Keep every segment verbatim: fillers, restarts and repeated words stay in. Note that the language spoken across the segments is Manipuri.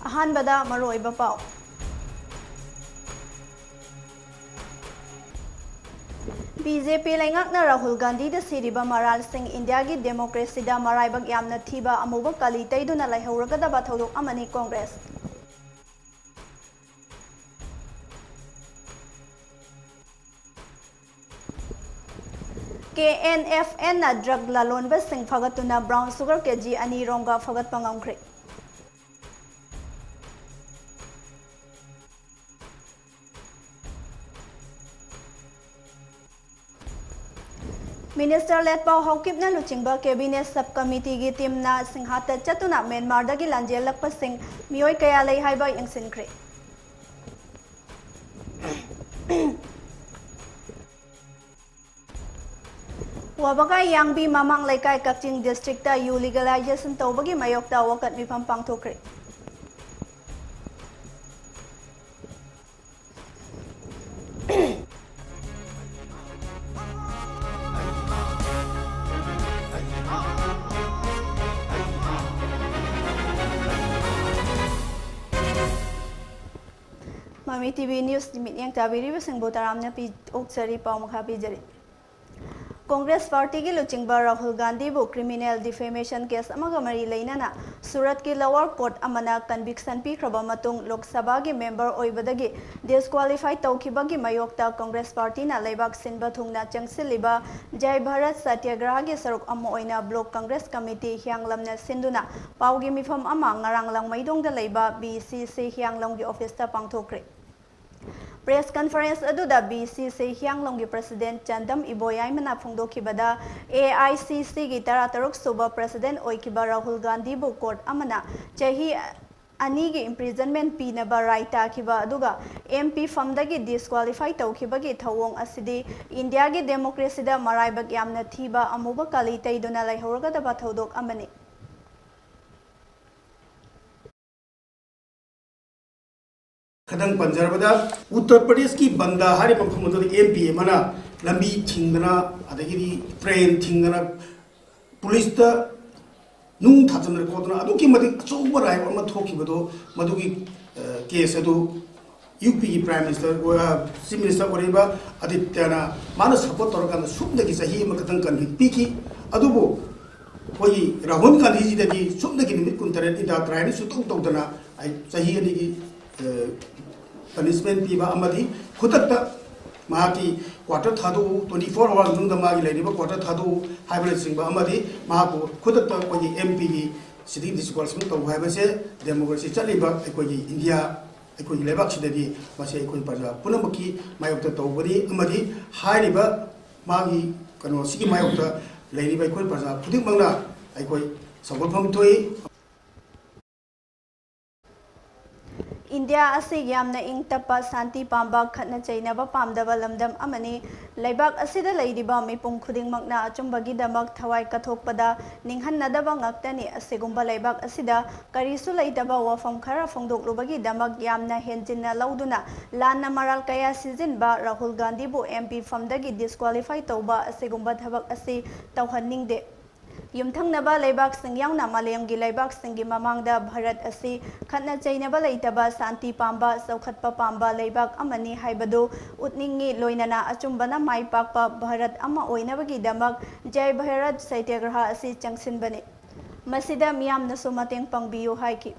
ꯑꯍꯥꯟꯕꯗ ꯃꯔꯨꯑꯣꯏꯕ ꯄꯥꯎ꯫ ꯕꯤ ꯖꯦ ꯄꯤ ꯂꯩꯉꯥꯛꯅ ꯔꯥꯍꯨꯜ ꯒꯥꯟꯙꯤꯗ ꯁꯤꯔꯤꯕ ꯃꯔꯥꯜꯁꯤꯡ ꯏꯟꯗꯤꯌꯥꯒꯤ ꯗꯦꯃꯣꯀ꯭ꯔꯦꯁꯤꯗ ꯃꯔꯥꯏꯕꯛ ꯌꯥꯝꯅ ꯊꯤꯕ ꯑꯃꯨꯕ ꯀꯥꯂꯤ ꯇꯩꯗꯨꯅ ꯂꯩꯍꯧꯔꯒꯗꯕ ꯊꯧꯗꯣꯛ ꯑꯃꯅꯤ ꯀꯣꯡꯒ꯭ꯔꯦꯁ꯫ ꯀꯦ ꯑꯦꯟ ꯑꯦꯐ ꯑꯦꯟꯅ ꯗ꯭ꯔꯒ ꯂꯂꯣꯟꯕꯁꯤꯡ ꯐꯒꯠꯇꯨꯅ ꯕ꯭ꯔꯥꯎꯟ ꯁꯨꯒꯔ ꯀꯦ ꯖꯤ ꯑꯅꯤ ꯔꯣꯝꯒ ꯐꯒꯠꯄ ꯉꯝꯈ꯭ꯔꯦ꯫ ꯃꯤꯅꯤꯁꯇꯔ ꯂꯦꯠꯄꯥꯎ ꯍꯥꯎꯀꯤꯞꯅ ꯂꯨꯆꯤꯡꯕ ꯀꯦꯕꯤꯅꯦꯠ ꯁꯕ ꯀꯃꯤꯇꯤꯒꯤ ꯇꯤꯝꯅ ꯁꯤꯡꯍꯥꯠꯇ ꯆꯠꯇꯨꯅ ꯃ꯭ꯌꯥꯟꯃꯥꯔꯗꯒꯤ ꯂꯥꯟꯖꯦꯜꯂꯛꯄꯁꯤꯡ ꯃꯤꯑꯣꯏ ꯀꯌꯥ ꯂꯩ ꯍꯥꯏꯕ ꯌꯦꯡꯁꯤꯟꯈ꯭ꯔꯦ꯫ ꯋꯥꯕꯒꯥꯏ ꯌꯥꯡꯕꯤ ꯃꯃꯥꯡ ꯂꯩꯀꯥꯏ ꯀꯛꯆꯤꯡ ꯗꯤꯁꯇ꯭ꯔꯤꯛꯇ ꯌꯨ ꯂꯤꯒꯦꯂꯥꯏꯖꯦꯁꯟ ꯇꯧꯕꯒꯤ ꯃꯥꯌꯣꯛꯇ ꯋꯥꯀꯠ ꯃꯤꯐꯝ ꯄꯥꯡꯊꯣꯛꯈ꯭ꯔꯦ꯫ ꯃꯃꯤ ꯇꯤ ꯚꯤ ꯅ꯭ꯌꯨꯁ ꯃꯤꯠꯌꯦꯡ ꯇꯥꯕꯤꯔꯤꯕꯁꯤꯡꯕꯨ ꯇꯔꯥꯝꯅ ꯄꯤ-, ꯑꯣꯛꯆꯔꯤ, ꯄꯥꯎ ꯃꯈꯥ ꯄꯤꯖꯔꯤ꯫ ꯀꯣꯡꯒ꯭ꯔꯦꯁ ꯄꯥꯔꯇꯤꯒꯤ ꯂꯨꯆꯤꯡꯕ ꯔꯥꯍꯨꯜ ꯒꯥꯟꯙꯤꯕꯨ ꯀ꯭ꯔꯤꯃꯤꯅꯦꯜ ꯗꯤꯐꯦꯃꯦꯁꯟ ꯀꯦꯁ ꯑꯃꯒ ꯃꯔꯤ ꯂꯩꯅꯅ ꯁꯨꯔꯠꯀꯤ ꯂꯣꯋꯔ ꯀꯣꯔꯠ ꯑꯃꯅ ꯀꯟꯚꯤꯛꯁꯟ ꯄꯤꯈ꯭ꯔꯕ ꯃꯇꯨꯡ ꯂꯣꯛ ꯁꯚꯥꯒꯤ ꯃꯦꯝꯕꯔ ꯑꯣꯏꯕꯗꯒꯤ ꯗꯤꯁꯀ꯭ꯋꯥꯂꯤꯐꯥꯏ ꯇꯧꯈꯤꯕꯒꯤ ꯃꯥꯌꯣꯛꯇ ꯀꯣꯡꯒ꯭ꯔꯦꯁ ꯄꯥꯔꯇꯤꯅ ꯂꯩꯕꯥꯛ ꯁꯤꯟꯕ ꯊꯨꯡꯅ ꯆꯪꯁꯤꯜꯂꯤꯕ ꯖꯥꯏ ꯚꯥꯔꯠ ꯁꯇ꯭ꯌꯒ꯭ꯔꯍꯒꯤ ꯁꯔꯨꯛ ꯑꯃ ꯑꯣꯏꯅ ꯕ꯭ꯂꯣꯛ ꯀꯣꯡꯒ꯭ꯔꯦꯁ ꯀꯃꯤꯇꯤ ꯍꯤꯌꯥꯡꯂꯝꯅ ꯁꯤꯟꯗꯨꯅ ꯄꯥꯎꯒꯤ ꯃꯤꯐꯝ ꯑꯃ ꯉꯔꯥꯡ ꯂꯥꯡꯃꯩꯗꯣꯡꯗ ꯂꯩꯕ ꯕꯤ ꯁꯤ ꯁꯤ ꯍꯤꯌꯥꯡꯂꯝꯒꯤ ꯑꯣꯐꯤꯁꯇ ꯄꯥꯡꯊꯣꯛꯈ꯭ꯔꯦ꯫ ꯄ꯭ꯔꯦꯁ ꯀꯟꯐꯔꯦꯟꯁ ꯑꯗꯨꯗ ꯕꯤ ꯁꯤ ꯁꯤ ꯍꯤꯌꯥꯡꯂꯝꯒꯤ president Chandam ꯏꯕꯣꯌꯥꯏꯃꯅ ꯐꯣꯡꯗꯣꯛꯈꯤꯕꯗ, A I C ꯁꯤꯒꯤ ꯇꯔꯥꯇꯔꯨꯛ ꯁꯨꯕ ꯄ꯭ꯔꯁꯤꯗꯦꯟ ꯑꯣꯏꯈꯤꯕ ꯔꯥꯍꯨꯜ ꯒꯥꯟꯙꯤꯕꯨ ꯀꯣꯔꯠ ꯑꯃꯅ ꯆꯍꯤ ꯑꯅꯤꯒꯤ ꯏꯝꯄ꯭ꯔꯤꯖꯟꯃꯦꯟ ꯄꯤꯅꯕ ꯔꯥꯏ ꯇꯥꯈꯤꯕ ꯑꯗꯨꯒ ꯑꯦꯝ ꯄꯤ ꯐꯝꯗꯒꯤ ꯗꯤꯁꯀ꯭ꯋꯥꯂꯤꯐꯥꯏ ꯇꯧꯈꯤꯕꯒꯤ ꯊꯧꯑꯣꯡ ꯑꯁꯤꯗꯤ ꯏꯟꯗꯤꯌꯥꯒꯤ ꯗꯦꯃꯣꯀ꯭ꯔꯦꯁꯤꯗ ꯃꯔꯥꯏꯕꯛ ꯌꯥꯝꯅ ꯊꯤꯕ ꯑꯃꯨꯕ ꯀꯥꯂꯤ ꯇꯩꯗꯨꯅ ꯂꯩꯍꯧꯔꯒꯗꯕ ꯊꯧꯗꯣꯛ ꯑꯃꯅꯤ꯫ ꯈꯗꯪ ꯄꯟꯖꯔꯕꯗ, ꯎꯠꯇꯔ ꯄ꯭ꯔꯗꯦꯁꯀꯤ ꯕꯟꯗꯥ ꯍꯥꯏꯔꯤꯕ ꯃꯐꯝ ꯑꯗꯨꯗ ꯑꯦꯝ ꯄꯤ ꯑꯃꯅ ꯂꯝꯕꯤ ꯊꯤꯡꯗꯅ, ꯑꯗꯒꯤꯗꯤ ꯇ꯭ꯔꯦꯟ ꯊꯤꯡꯗꯅ, ꯄꯨꯂꯤꯁꯇ ꯅꯨꯡ ꯊꯥꯖꯤꯟꯗꯅ ꯈꯣꯠꯇꯅ ꯑꯗꯨꯛꯀꯤ ꯃꯇꯤꯛ ꯑꯆꯧꯕ ꯔꯥꯏꯞ ꯑꯃ ꯊꯣꯛꯈꯤꯕꯗꯣ, ꯃꯗꯨꯒꯤ ꯀꯦꯁ ꯑꯗꯨ ꯌꯨ ꯄꯤꯒꯤ ꯄ꯭ꯔꯥꯏꯝ ꯃꯤꯅꯤꯁꯇꯔ, ꯆꯤꯐ ꯃꯤꯅꯤꯁꯇꯔ ꯑꯣꯏꯔꯤꯕ ꯑꯗꯤꯇ꯭ꯌꯅ ꯃꯥꯅ ꯁꯄꯣꯔꯠ ꯇꯧꯔꯀꯥꯟꯗ ꯁꯨꯞꯅꯒꯤ ꯆꯍꯤ ꯑꯃꯈꯛꯇꯪ ꯀꯟꯚꯤꯛ ꯄꯤꯈꯤ꯫ ꯑꯗꯨꯕꯨ ꯑꯩꯈꯣꯏꯒꯤ ꯔꯥꯍꯨꯜ ꯒꯥꯟꯙꯤꯖꯤꯗꯗꯤ ꯁꯨꯞꯅꯒꯤ ꯅꯨꯃꯤꯠ ꯀꯨꯟꯇꯔꯦꯠꯅꯤꯗ ꯇ꯭ꯔꯥꯏꯅꯤ ꯁꯨꯇꯧ ꯇꯧꯗꯅ ꯑꯩ ꯆꯍꯤ ꯑꯅꯤꯒꯤ ꯄꯅꯤꯁꯃꯦꯟ ꯄꯤꯕ ꯑꯃꯗꯤ ꯈꯨꯗꯛꯇ ꯃꯍꯥꯛꯀꯤ ꯀ꯭ꯋꯥꯇꯔ ꯊꯥꯗꯣꯛꯎ, ꯇ꯭ꯋꯦꯟꯇꯤ ꯐꯣꯔ ꯑꯋꯥꯔ ꯃꯅꯨꯡꯗ ꯃꯥꯒꯤ ꯂꯩꯔꯤꯕ ꯀ꯭ꯋꯥꯇꯔ ꯊꯥꯗꯣꯛꯎ ꯍꯥꯏꯕꯅꯆꯤꯡꯕ ꯑꯃꯗꯤ ꯃꯍꯥꯛꯄꯨ ꯈꯨꯗꯛꯇ ꯑꯩꯈꯣꯏꯒꯤ ꯑꯦꯝ ꯄꯤꯒꯤ ꯁꯤꯇꯤꯡ ꯗꯤꯁꯀ꯭ꯋꯥꯂꯤꯐꯤꯀꯦꯁꯟ ꯇꯧꯕ ꯍꯥꯏꯕꯁꯦ ꯗꯦꯃꯣꯀ꯭ꯔꯦꯁꯤ ꯆꯠꯂꯤꯕ ꯑꯩꯈꯣꯏꯒꯤ ꯏꯟꯗꯤꯌꯥ, ꯑꯩꯈꯣꯏꯒꯤ ꯂꯩꯕꯥꯛꯁꯤꯗꯗꯤ ꯃꯁꯤ ꯑꯩꯈꯣꯏ ꯄ꯭ꯔꯖꯥ ꯄꯨꯝꯅꯃꯛꯀꯤ ꯃꯥꯌꯣꯛꯇ ꯇꯧꯕꯅꯤ꯫ ꯑꯃꯗꯤ ꯍꯥꯏꯔꯤꯕ ꯃꯥꯒꯤ ꯀꯩꯅꯣꯁꯤꯒꯤ ꯃꯥꯌꯣꯛꯇ ꯂꯩꯔꯤꯕ ꯑꯩꯈꯣꯏ ꯄ꯭ꯔꯖꯥ ꯈꯨꯗꯤꯡꯃꯛꯅ ꯑꯩꯈꯣꯏ ꯁꯧꯒꯠꯐꯝ ꯊꯣꯛꯏ꯫ ꯏꯟꯗꯤꯌꯥ ꯑꯁꯤ ꯌꯥꯝꯅ ꯏꯪ ꯇꯞꯄ, ꯁꯥꯟꯇꯤ ꯄꯥꯝꯕ, ꯈꯠꯅ ꯆꯩꯅꯕ ꯄꯥꯝꯗꯕ ꯂꯝꯗꯝ ꯑꯃꯅꯤ꯫ ꯂꯩꯕꯥꯛ ꯑꯁꯤꯗ ꯂꯩꯔꯤꯕ ꯃꯤꯄꯨꯝ ꯈꯨꯗꯤꯡꯃꯛꯅ ꯑꯆꯨꯝꯕꯒꯤꯗꯃꯛ ꯊꯋꯥꯏ ꯀꯠꯊꯣꯛꯄꯗ ꯅꯤꯡꯍꯟꯅꯗꯕ ꯉꯥꯛꯇꯅꯤ꯫ ꯑꯁꯤꯒꯨꯝꯕ ꯂꯩꯕꯥꯛ ꯑꯁꯤꯗ ꯀꯔꯤꯁꯨ ꯂꯩꯇꯕ ꯋꯥꯐꯝ ꯈꯔ ꯐꯣꯡꯗꯣꯛꯂꯨꯕꯒꯤꯗꯃꯛ ꯌꯥꯝꯅ ꯍꯦꯟꯖꯤꯟꯅ ꯂꯧꯗꯨꯅ ꯂꯥꯟꯅ ꯃꯔꯥꯜ ꯀꯌꯥ ꯁꯤꯖꯤꯟꯕ ꯔꯥꯍꯨꯜ ꯒꯥꯟꯙꯤꯕꯨ ꯑꯦꯝ ꯄꯤ ꯐꯝꯗꯒꯤ ꯗꯤꯁꯀ꯭ꯋꯥꯂꯤꯐꯥꯏ ꯇꯧꯕ ꯑꯁꯤꯒꯨꯝꯕ ꯊꯕꯛ ꯑꯁꯤ ꯇꯧꯍꯟꯅꯤꯡꯗꯦ꯫ ꯌꯨꯝꯊꯪꯅꯕ ꯂꯩꯕꯥꯛꯁꯤꯡ ꯌꯥꯎꯅ ꯃꯥꯂꯦꯝꯒꯤ ꯂꯩꯕꯥꯛꯁꯤꯡꯒꯤ ꯃꯃꯥꯡꯗ ꯚꯥꯔꯠ ꯑꯁꯤ ꯈꯠꯅ ꯆꯩꯅꯕ ꯂꯩꯇꯕ, ꯁꯥꯟꯇꯤ ꯄꯥꯝꯕ, ꯆꯥꯎꯈꯠꯄ ꯄꯥꯝꯕ ꯂꯩꯕꯥꯛ ꯑꯃꯅꯤ ꯍꯥꯏꯕꯗꯨ ꯎꯠꯅꯤꯡꯏ꯫ ꯂꯣꯏꯅꯅ ꯑꯆꯨꯝꯕꯅ ꯃꯥꯏ ꯄꯥꯛꯄ ꯚꯥꯔꯠ ꯑꯃ ꯑꯣꯏꯅꯕꯒꯤꯗꯃꯛ ꯖꯥꯏ ꯚꯥꯔꯠ ꯁꯇ꯭ꯌꯒ꯭ꯔꯍ ꯑꯁꯤ ꯆꯪꯁꯤꯟꯕꯅꯤ꯫ ꯃꯁꯤꯗ ꯃꯤꯌꯥꯝꯅꯁꯨ ꯃꯇꯦꯡ ꯄꯥꯡꯕꯤꯌꯨ ꯍꯥꯏꯈꯤ꯫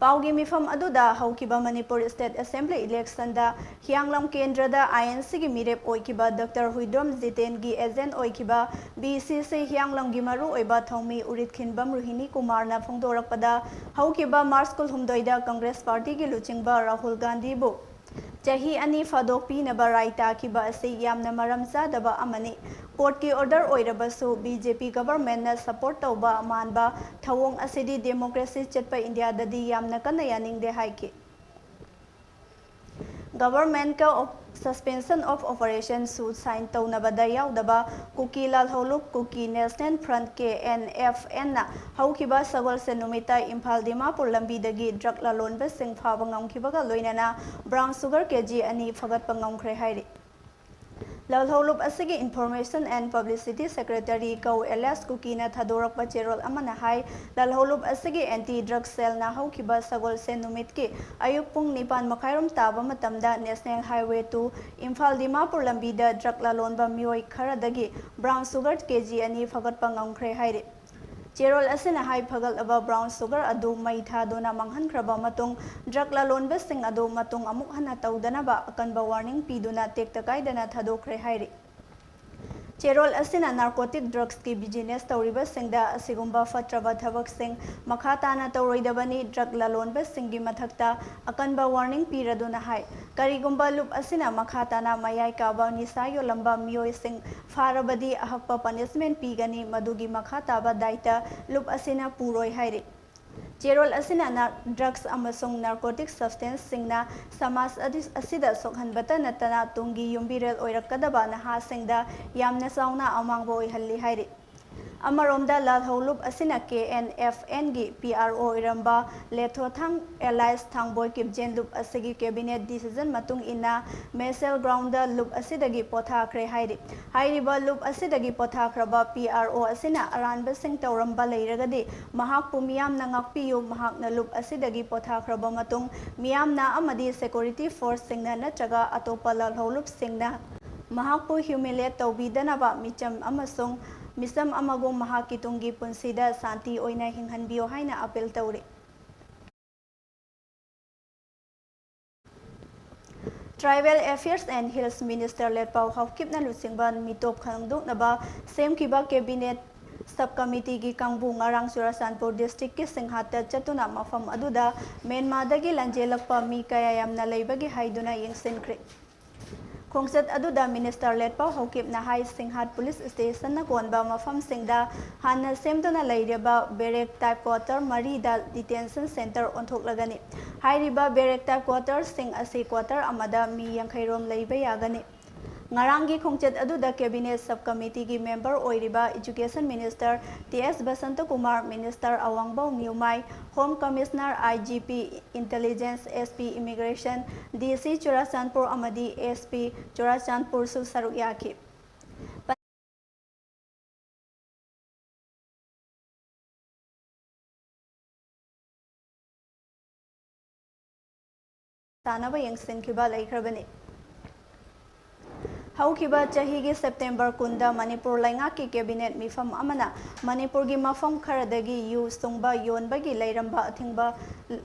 ꯄꯥꯎꯒꯤ ꯃꯤꯐꯝ ꯑꯗꯨꯗ ꯍꯧꯈꯤꯕ ꯃꯅꯤꯄꯨꯔ ꯁ꯭ꯇꯦꯠ ꯑꯦꯁꯦꯝꯕ꯭ꯂꯤ ꯏꯂꯦꯛꯁꯟꯗ ꯍꯤꯌꯥꯡꯂꯝ ꯀꯦꯟꯗ꯭ꯔꯗ ꯑꯥꯏ ꯑꯦꯟ ꯁꯤꯒꯤ ꯃꯤꯔꯦꯞ ꯑꯣꯏꯈꯤꯕ ꯗꯥꯛꯇꯔ ꯍꯨꯏꯗ꯭ꯔꯣꯝ ꯖꯤꯇꯦꯟꯒꯤ ꯑꯦꯖꯦꯟ ꯑꯣꯏꯈꯤꯕ ꯕꯤ ꯁꯤ ꯁꯤ ꯍꯤꯌꯥꯡꯂꯝꯒꯤ ꯃꯔꯨꯑꯣꯏꯕ ꯊꯧꯃꯤ ꯎꯔꯤꯠꯈꯤꯟꯕꯝ ꯔꯣꯍꯤꯅꯤ ꯀꯨꯃꯥꯔꯅ ꯐꯣꯡꯗꯣꯔꯛꯄꯗ, ꯍꯧꯈꯤꯕ ꯃꯥꯔꯆ ꯀꯨꯟꯍꯨꯝꯗꯣꯏꯗ ꯀꯪꯒ꯭ꯔꯦꯁ ꯄꯥꯔꯇꯤꯒꯤ ꯂꯨꯆꯤꯡꯕ ꯔꯥꯍꯨꯜ ꯒꯥꯟꯙꯤꯕꯨ ꯆꯍꯤ ꯑꯅꯤ ꯐꯥꯗꯣꯛ ꯄꯤꯅꯕ ꯔꯥꯏ ꯇꯥꯈꯤꯕ ꯑꯁꯤ ꯌꯥꯝꯅ ꯃꯔꯝ ꯆꯥꯗꯕ ꯑꯃꯅꯤ꯫ ꯀꯣꯔꯠꯀꯤ ꯑꯣꯔꯗꯔ ꯑꯣꯏꯔꯕꯁꯨ ꯕꯤ ꯖꯦ ꯄꯤ ꯒꯚꯔꯟꯃꯦꯟꯠꯅ ꯁꯄꯣꯔꯠ ꯇꯧꯕ ꯃꯥꯟꯕ ꯊꯧꯑꯣꯡ ꯑꯁꯤꯗꯤ ꯗꯦꯃꯣꯀ꯭ꯔꯦꯁꯤ ꯆꯠꯄ ꯏꯟꯗꯤꯌꯥꯗꯗꯤ ꯌꯥꯝꯅ ꯀꯟꯅ ꯌꯥꯅꯤꯡꯗꯦ ꯍꯥꯏꯈꯤ꯫ ꯒꯚꯔꯟꯃꯦꯟꯠꯀ ꯁꯁꯄꯦꯟꯁꯟ ꯑꯣꯐ ꯑꯣꯄꯔꯦꯁꯟꯁꯨ ꯁꯥꯏꯟ ꯇꯧꯅꯕꯗ ꯌꯥꯎꯗꯕ ꯀꯨꯀꯤ ꯂꯥꯜꯍꯧꯂꯨꯞ ꯀꯨꯀꯤ ꯅꯦꯁꯅꯦꯜ ꯐ꯭ꯔꯟꯠ, ꯀꯦ ꯑꯦꯟ ꯑꯦꯐ ꯑꯦꯟꯅ ꯍꯧꯈꯤꯕ ꯁꯒꯣꯜꯁꯦꯟ ꯅꯨꯃꯤꯠꯇ ꯏꯝꯐꯥꯜ ꯗꯤꯃꯥꯄꯨꯔ ꯂꯝꯕꯤꯗꯒꯤ ꯗ꯭ꯔꯒ ꯂꯂꯣꯟꯕꯁꯤꯡ ꯐꯥꯕ ꯉꯝꯈꯤꯕꯒ ꯂꯣꯏꯅꯅ ꯕ꯭ꯔꯥꯎꯟ ꯁꯨꯒꯔ ꯀꯦ ꯖꯤ ꯑꯅꯤ ꯐꯒꯠꯄ ꯉꯝꯈ꯭ꯔꯦ ꯍꯥꯏꯔꯤ꯫ ꯂꯥꯜꯍꯧꯂꯨꯞ ꯑꯁꯤꯒꯤ Information and Publicity Secretary ꯀꯧ ꯑꯦꯂꯤꯌꯥꯁ ꯀꯨꯀꯤꯅ ꯊꯥꯗꯣꯔꯛꯄ ꯆꯦꯔꯣꯜ ꯑꯃꯅ ꯍꯥꯏ, ꯂꯥꯜꯍꯧꯂꯨꯞ ꯑꯁꯤꯒꯤ Anti Drug Cellꯅ ꯍꯧꯈꯤꯕ ꯁꯒꯣꯜꯁꯦꯟ ꯅꯨꯃꯤꯠꯀꯤ ꯑꯌꯨꯛ ꯄꯨꯡ ꯅꯤꯄꯥꯟ ꯃꯈꯥꯏꯔꯣꯝ ꯇꯥꯕ ꯃꯇꯝꯗ National Highway two Imphal Dimapur ꯂꯝꯕꯤꯗ drug ꯂꯂꯣꯟꯕ ꯃꯤꯑꯣꯏ ꯈꯔꯗꯒꯤ brown sugar K G ꯑꯅꯤ ꯐꯒꯠꯄ ꯉꯝꯈ꯭ꯔꯦ ꯍꯥꯏꯔꯤ꯫ ꯆꯦꯔꯣꯜ ꯑꯁꯤꯅ ꯍꯥꯏ, ꯐꯒꯠꯂꯕ brown sugar ꯑꯗꯨ ꯃꯩ ꯊꯥꯗꯨꯅ ꯃꯥꯡꯍꯟꯈ꯭ꯔꯕ ꯃꯇꯨꯡ, drug ꯂꯂꯣꯟꯕꯁꯤꯡ ꯑꯗꯨ ꯃꯇꯨꯡ ꯑꯃꯨꯛ ꯍꯟꯅ ꯇꯧꯗꯅꯕ ꯑꯀꯟꯕ warning ꯄꯤꯗꯨꯅ ꯇꯦꯛꯇ ꯀꯥꯏꯗꯅ ꯊꯥꯗꯣꯛꯈ꯭ꯔꯦ ꯍꯥꯏꯔꯤ꯫ ꯆꯦꯔꯣꯜ ꯑꯁꯤꯅ narcotic drugsꯀꯤ business ꯇꯧꯔꯤꯕꯁꯤꯡꯗ ꯑꯁꯤꯒꯨꯝꯕ ꯐꯠꯇ꯭ꯔꯕ ꯊꯕꯛꯁꯤꯡ ꯃꯈꯥ ꯇꯥꯅ ꯇꯧꯔꯣꯏꯗꯕꯅꯤ, drug ꯂꯂꯣꯟꯕꯁꯤꯡꯒꯤ ꯃꯊꯛꯇ ꯑꯀꯟꯕ warning ꯄꯤꯔꯗꯨꯅ ꯍꯥꯏ, ꯀꯔꯤꯒꯨꯝꯕ ꯂꯨꯞ ꯑꯁꯤꯅ ꯃꯈꯥ ꯇꯥꯅ ꯃꯌꯥꯏ ꯀꯥꯕ ꯅꯤꯁꯥ ꯌꯣꯜꯂꯝꯕ ꯃꯤꯑꯣꯏꯁꯤꯡ ꯐꯥꯔꯕꯗꯤ ꯑꯍꯛꯄ punishment ꯄꯤꯒꯅꯤ, ꯃꯗꯨꯒꯤ ꯃꯈꯥ ꯇꯥꯕ ꯗꯥꯏꯇ ꯂꯨꯞ ꯑꯁꯤꯅ ꯄꯨꯔꯣꯏ ꯍꯥꯏꯔꯤ꯫ ꯆꯦꯔꯣꯜ ꯑꯁꯤꯅ ꯅ-, drugs ꯑꯃꯁꯨꯡ narcotic substanceꯁꯤꯡꯅ ꯁꯃꯥꯖ ꯑꯗꯤ-, ꯑꯁꯤꯗ ꯁꯣꯛꯍꯟꯕꯇ ꯅꯠꯇꯅ ꯇꯨꯡꯒꯤ ꯌꯨꯝꯕꯤꯔꯦꯜ ꯑꯣꯏꯔꯛꯀꯗꯕ ꯅꯍꯥꯁꯤꯡꯗ ꯌꯥꯝꯅ ꯆꯥꯎꯅ ꯑꯃꯥꯡꯕ ꯑꯣꯏꯍꯜꯂꯤ ꯍꯥꯏꯔꯤ꯫ ꯑꯃꯔꯣꯝꯗ ꯂꯥꯜꯍꯧꯂꯨꯞ ꯑꯁꯤꯅ K N F Nꯒꯤ P R O ꯑꯣꯏꯔꯝꯕ ꯂꯦꯊꯣꯊꯥꯡ alias ꯊꯥꯡꯕꯣꯏ ꯀꯤꯞꯖꯦꯟ ꯂꯨꯞ ꯑꯁꯤꯒꯤ cabinet decision ꯃꯇꯨꯡ ꯏꯟꯅ ꯃꯦꯁꯦꯜ groundꯗ ꯂꯨꯞ ꯑꯁꯤꯗꯒꯤ ꯄꯣꯊꯥꯈ꯭ꯔꯦ ꯍꯥꯏꯔꯤ꯫ ꯍꯥꯏꯔꯤꯕ ꯂꯨꯞ ꯑꯁꯤꯗꯒꯤ ꯄꯣꯊꯥꯈ꯭ꯔꯕ P R O ꯑꯁꯤꯅ ꯑꯔꯥꯟꯕꯁꯤꯡ ꯇꯧꯔꯝꯕ ꯂꯩꯔꯒꯗꯤ ꯃꯍꯥꯛꯄꯨ ꯃꯤꯌꯥꯝꯅ ꯉꯥꯛꯄꯤꯌꯨ, ꯃꯍꯥꯛꯅ ꯂꯨꯞ ꯑꯁꯤꯗꯒꯤ ꯄꯣꯊꯥꯈ꯭ꯔꯕ ꯃꯇꯨꯡ ꯃꯤꯌꯥꯝꯅ ꯑꯃꯗꯤ security forceꯁꯤꯡꯅ ꯅꯠꯇ꯭ꯔꯒ ꯑꯇꯣꯞꯄ ꯂꯥꯜꯍꯧꯂꯨꯞꯁꯤꯡꯅ ꯃꯍꯥꯛꯄꯨ humiliate ꯇꯧꯕꯤꯗꯅꯕ ꯃꯤꯆꯝ ꯑꯃꯁꯨꯡ ꯃꯤꯆꯝ ꯑꯃꯒꯨꯝ ꯃꯍꯥꯛꯀꯤ ꯇꯨꯡꯒꯤ ꯄꯨꯟꯁꯤꯗ ꯁꯥꯟꯇꯤ ꯑꯣꯏꯅ ꯍꯤꯡꯍꯟꯕꯤꯌꯨ ꯍꯥꯏꯅ appeal ꯇꯧꯔꯤ꯫ Tribal Affairs and Hills Minister ꯂꯦꯠꯄꯥꯎ ꯍꯥꯎꯀꯤꯞꯅ ꯂꯨꯆꯤꯡꯕ ꯃꯤꯇꯣꯞ ꯈꯪꯗꯣꯛꯅꯕ ꯁꯦꯝꯈꯤꯕ cabinet sub committeeꯒꯤ ꯀꯥꯡꯕꯨ ꯉꯔꯥꯡ ꯆꯨꯔꯆꯥꯟꯄꯨꯔ districtꯀꯤ ꯁꯤꯡꯍꯥꯠꯇ ꯆꯠꯇꯨꯅ ꯃꯐꯝ ꯑꯗꯨꯗ ꯃ꯭ꯌꯥꯟꯃꯥꯔꯗꯒꯤ ꯂꯥꯟꯖꯦꯜꯂꯛꯄ ꯃꯤ ꯀꯌꯥ ꯌꯥꯝꯅ ꯂꯩꯕꯒꯦ ꯍꯥꯏꯗꯨꯅ ꯌꯦꯡꯁꯤꯟꯈ꯭ꯔꯦ꯫ ꯈꯣꯡꯆꯠ ꯑꯗꯨꯗ ꯃꯤꯅꯤꯁꯇꯔ ꯂꯦꯠꯄꯥꯎ ꯍꯧꯀꯤꯞꯅ ꯍꯥꯏ, ꯁꯤꯡꯍꯥꯠ ꯄꯨꯂꯤꯁ ꯁ꯭ꯇꯦꯁꯟꯅ ꯀꯣꯟꯕ ꯃꯐꯝꯁꯤꯡꯗ ꯍꯥꯟꯅ ꯁꯦꯝꯗꯨꯅ ꯂꯩꯔꯤꯕ barrack type quarter ꯃꯔꯤꯗ detention centre ꯑꯣꯟꯊꯣꯛꯂꯒꯅꯤ꯫ ꯍꯥꯏꯔꯤꯕ barrack type quarterꯁꯤꯡ ꯑꯁꯤ quarter ꯑꯃꯗ ꯃꯤ ꯌꯥꯡꯈꯩ ꯔꯣꯝ ꯂꯩꯕ ꯌꯥꯒꯅꯤ꯫ ꯉꯔꯥꯡꯒꯤ ꯈꯣꯡꯆꯠ ꯑꯗꯨꯗ Cabinet Sub Committeeꯒꯤ member ꯑꯣꯏꯔꯤꯕ Education Minister T S Basantakumar, Minister Awangbow Newmai, Home Commissioner, I G P, Intelligence, S P Immigration, D C Churachandpur ꯑꯃꯗꯤ ꯑꯦꯁ ꯄꯤ ꯆꯨꯔꯥꯆꯥꯟꯄꯨꯔꯁꯨ ꯁꯔꯨꯛ ꯌꯥꯈꯤ꯫ ꯇꯥꯅꯕ ꯌꯦꯡꯁꯤꯟꯈꯤꯕ ꯂꯩꯈ꯭ꯔꯕꯅꯤ꯫ ꯍꯧꯈꯤꯕ ꯆꯍꯤꯒꯤ September ꯀꯨꯟꯗ ꯃꯅꯤꯄꯨꯔ ꯂꯩꯉꯥꯛꯀꯤ Cabinet ꯃꯤꯐꯝ ꯑꯃꯅ ꯃꯅꯤꯄꯨꯔꯒꯤ ꯃꯐꯝ ꯈꯔꯗꯒꯤ ꯌꯨ ꯁꯨꯡꯕ ꯌꯣꯟꯕꯒꯤ ꯂꯩꯔꯝꯕ ꯑꯊꯤꯡꯕ